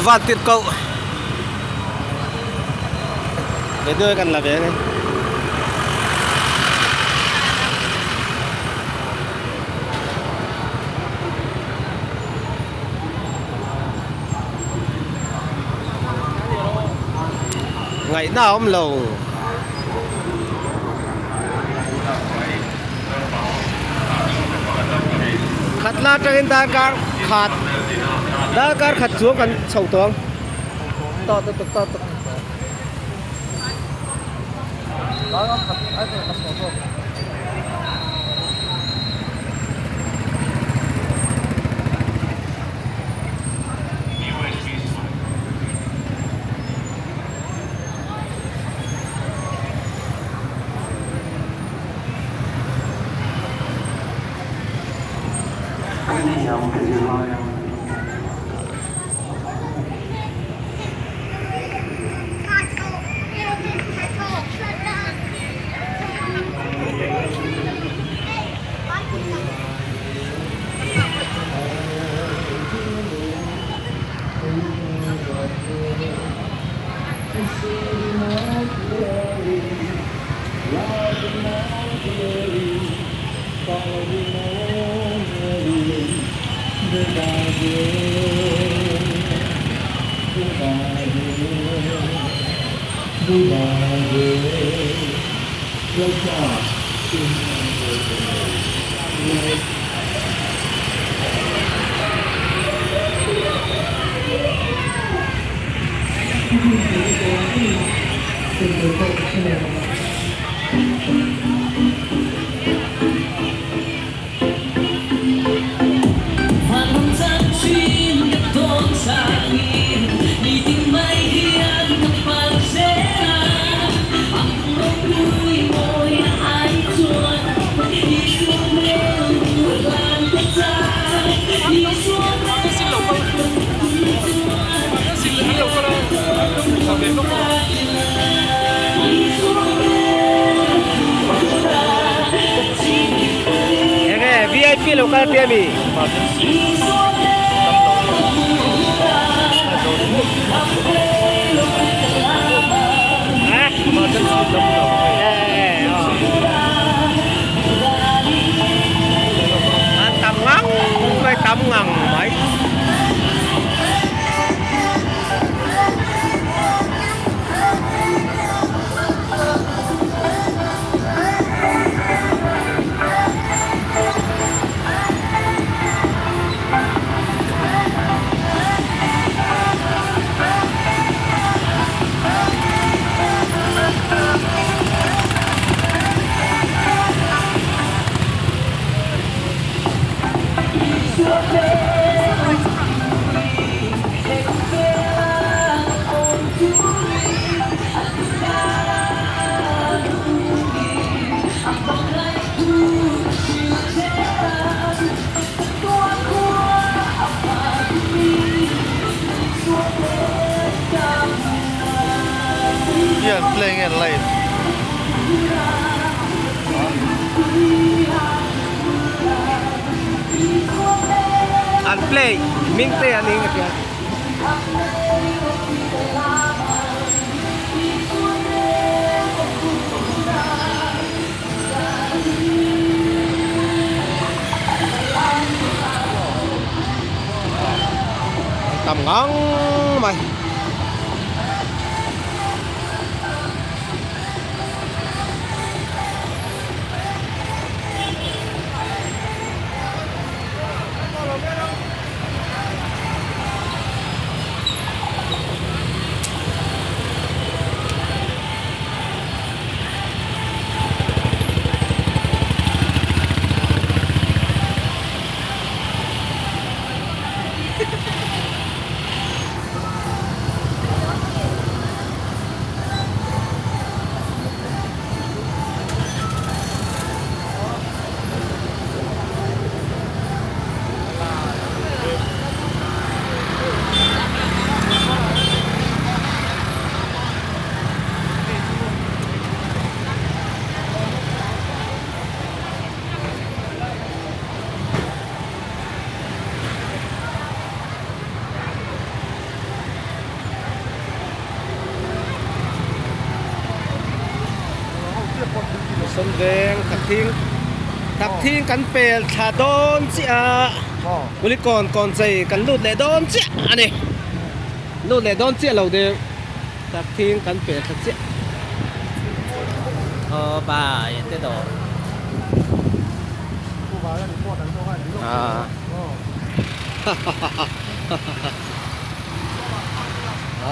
Van tirh koh video hi kan la ve a ni. Ngaihna a awm lo. Khat la atangin darkar khat darkar khat chuang kan chho tawh ang tawh tawh tawh tawh tawh. Enge vip lo kal tia mi? An tam ngang mai tam ngang mai. Hian play nge live. An play ming te an ing a tia. Tam ngang mai. Veng Thakthing Thakthing kan pel thla dawn chiah a Kulikawn kawn chei kan lut leh dawn chiah a ni lut leh dawn chiah lo deuh Thakthing kan pel thla chiah aw bai te dawr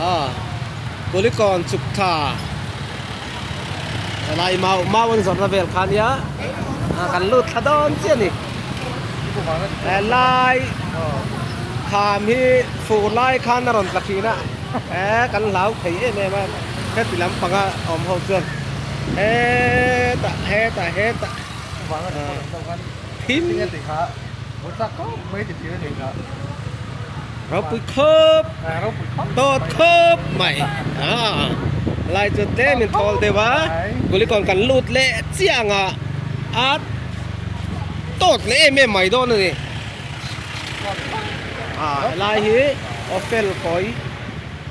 ah Kulikawn chuk tha. Helai mau mau an zawrhna vel kha ania kan lut thla dawn chiah a ni helai kham hi fur lai khan a rawn tla thin a eh kan hlau thei em em a heti lampanga awm ho chuan hetah hetah hetah thim Ropui khawp dawt khawp mai a lai chu tlem in thawl deuh a kulikawn kan lut leh chiah ang a a tawt leh em em mai dawn a ni a helai hi awfel kawi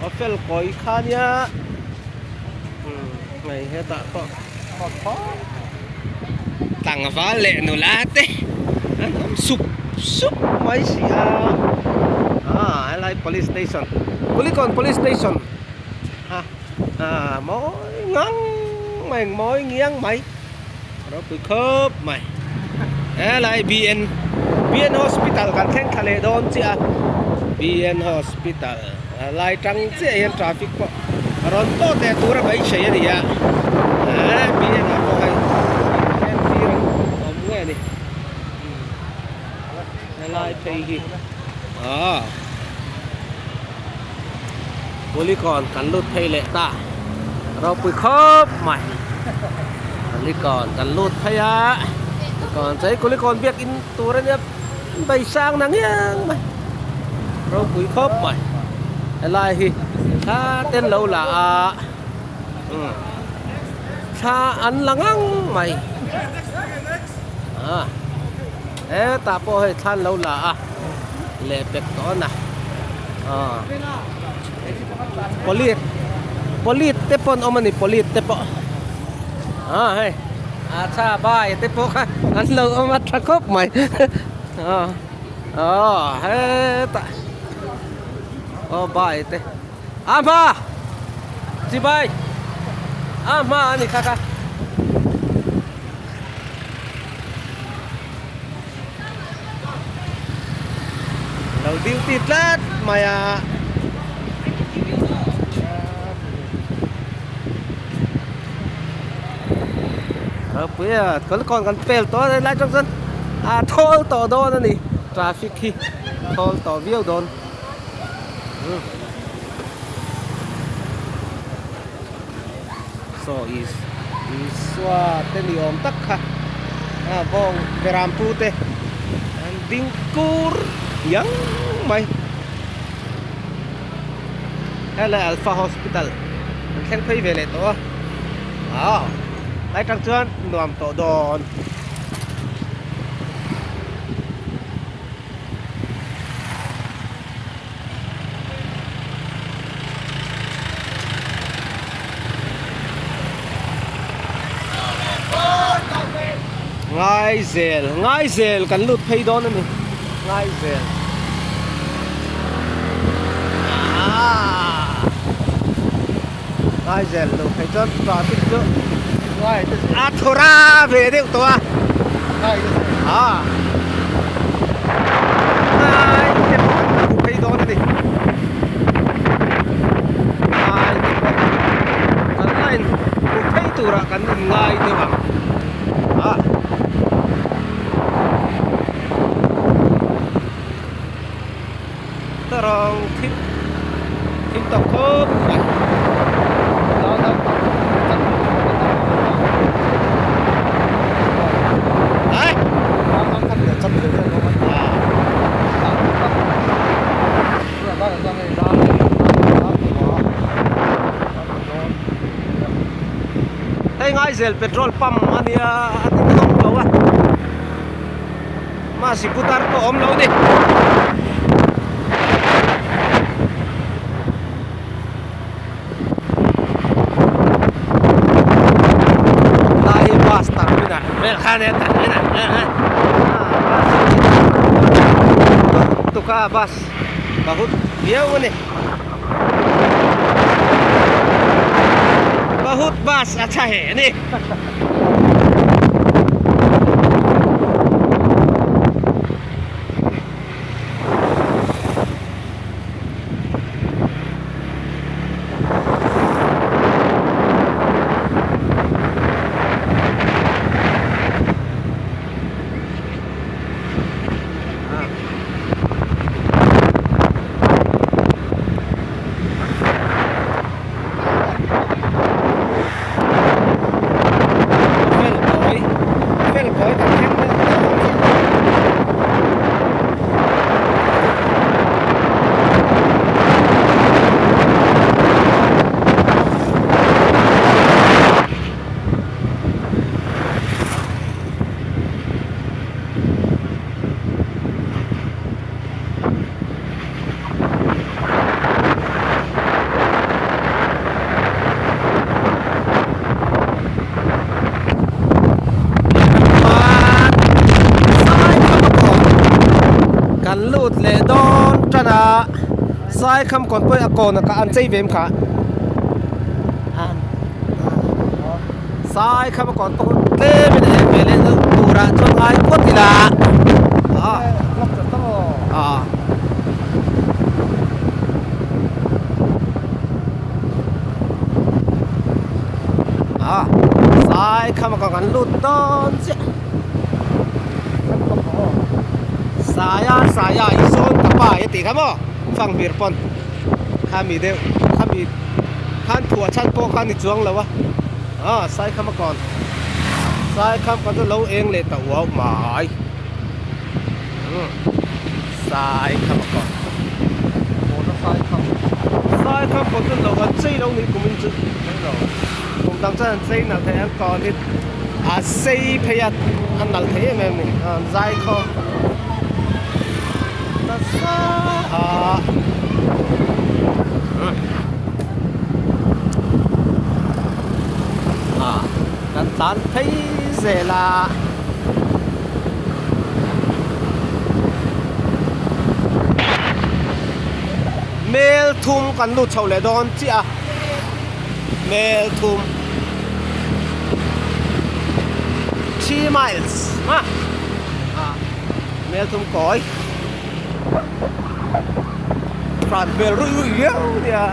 awfel kawi kha nia hei hetah pawh tlangval leh nula te an awm sup sup mai si a ah helai police station kulikawn police station a ah mawi ngang mai mawi ngiang mai ropui khawp mai helai B N B N hospital kan thleng thla leh dawn chiah a B N hospital Lai tang chiah hian traffic pawh a rawn tawt leh tur a beisei a ni a eee B N ah pawh hei entir an awm nge a ni helai phei hi aaa Kulikawn kan lut phei leh ta ropui khawp mai Kulikawn kan lut phei a Kulikawn chei Kulikawn biakin tur a nia. Beisang na ngiang mai ropui khawp mai helai hi thla ten lo la a umm thla an la ngang mai ah hetah pawh hei thla an lo la a lehpek tawh a na ah police police te pawh an awm a ni police te pawh ah hei. A tha bai te pawh kha an lo awm a tha khawp mai aw aw hetah aw bai te a hma chi bai a hma a ni kha kha. Lo duty tlat mai a. Ropui a kalkawn kan pel tawh a lai atang chuan a thawl tawh dawn a ni traffic hi thawl tawh viau dawn saw is Isua te ni awm tak kha a bawng beram pu te an ding kur yang mai. Helai Alpha Hospital an thleng phei ve leh tawh a ah lai tang chuan nuam tawh dawn. Ngaizel Ngaizel kan lut phei dawn a ni Ngaizel aaa Ngaizel luh phei chuan traffic chu a thaw ra ve deuh tawh a aaa ngai te pawh kan hmu phei dawn a ni ngai te pawh kan la in hmu phei turah kan in ngai deuh ang a. Tarang thim thim tak khawp mai. Hei Ngaizel petrol pump a nia a ti thawk lo a. Mahse putar pawh awm lo ni. Lai hi bus terminal. khan e tak en a tuka bus bahut viau a ni bahut bus a tha he a ni. Kan lut leh dawn tan a Saikham kawn pawh hi a kawn ah an chei ve em kha Saikham a kawn pawh tlem in a eng ve leh deuh tur ah chuan ngai phawt ila a. A sai kham ka kan lut dawn chiah saia saia i sawn ka pa i tih kha maw fanghmir pawn khami deuh khami khan phuah chhan pawh kha ni chuang lo a a sai kham a kawn sai kham ka chu lo eng leh ta uau mai. Sai kham a kawn sai kham pawh chu lo an chei lo ni kumin chu kum dang chuan an chei nalh thei an kawn hi a sei phei a a nalh thei em em a ni an zai khawm nasa a kan tlan phei zel a. Mel thum kan lut chho leh dawn chiah a mel thum three miles a ah mel thum kawi hran hmel ruih ruih viau a nia.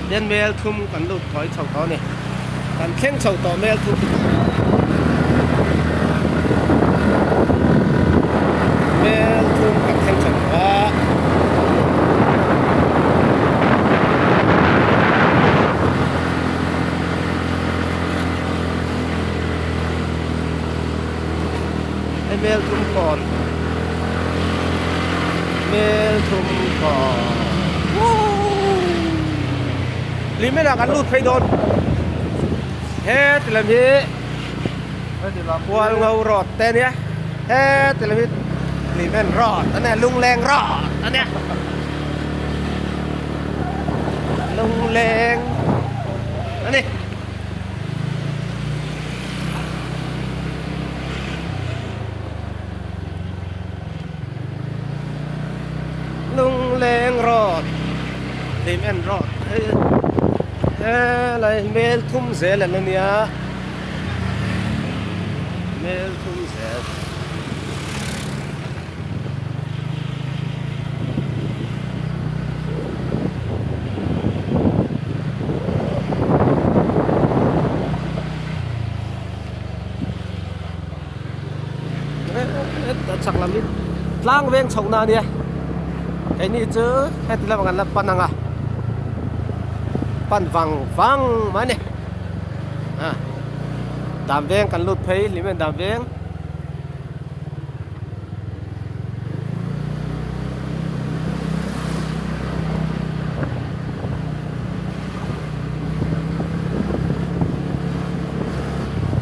Hian mel thum kan lut thawi chho tawh a ni kan thleng chho tawh mel thum mel thum kan thleng chho tawh a. Hei mel thum kawn mel thum kawn Hlimen ah kan lut phei dawn heti lam hi Hualngo road te ania heti lam hi Hlimen road ania Lungleng road ania Lungleng ani. Lungleng road lim en road hei helai hmel thum zel an ania hmel thum zel. Chak lam hi tlang veng chhoh na ania keini chu heti lamah kan la pan ang a pan vang vang mai a ni a dam veng kan lut phei hlim em dam veng.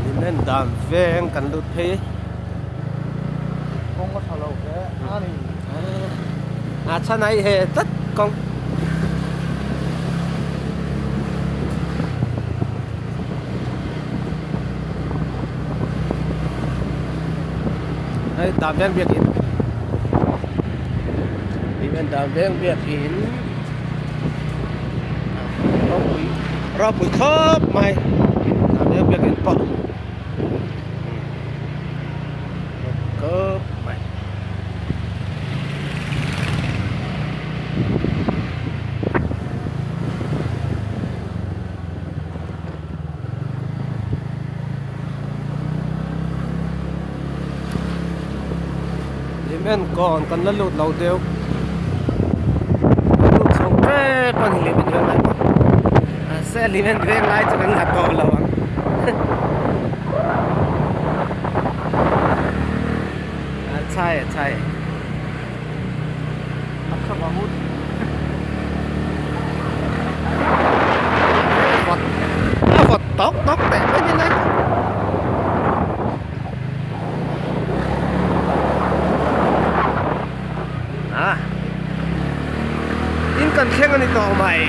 Hlimen dan veng kan lut phei. Kawng a tha lo hle a ni. A chhan a i he tlat kawng. Hei dan veng biakin Hlimen dan veng biakin ropui ropui khawp mai dan veng biakin pawh khawp mai. Hlimen kawn kan la lut lo deuh kan lut chho tep a ni Hlimen veng lai pawh mahse Hlimen veng lai chu kan la tawh lo ang a chai a chai. A vawt tawk tawk teh mai ni lai a in kan thleng a ni tawh mai.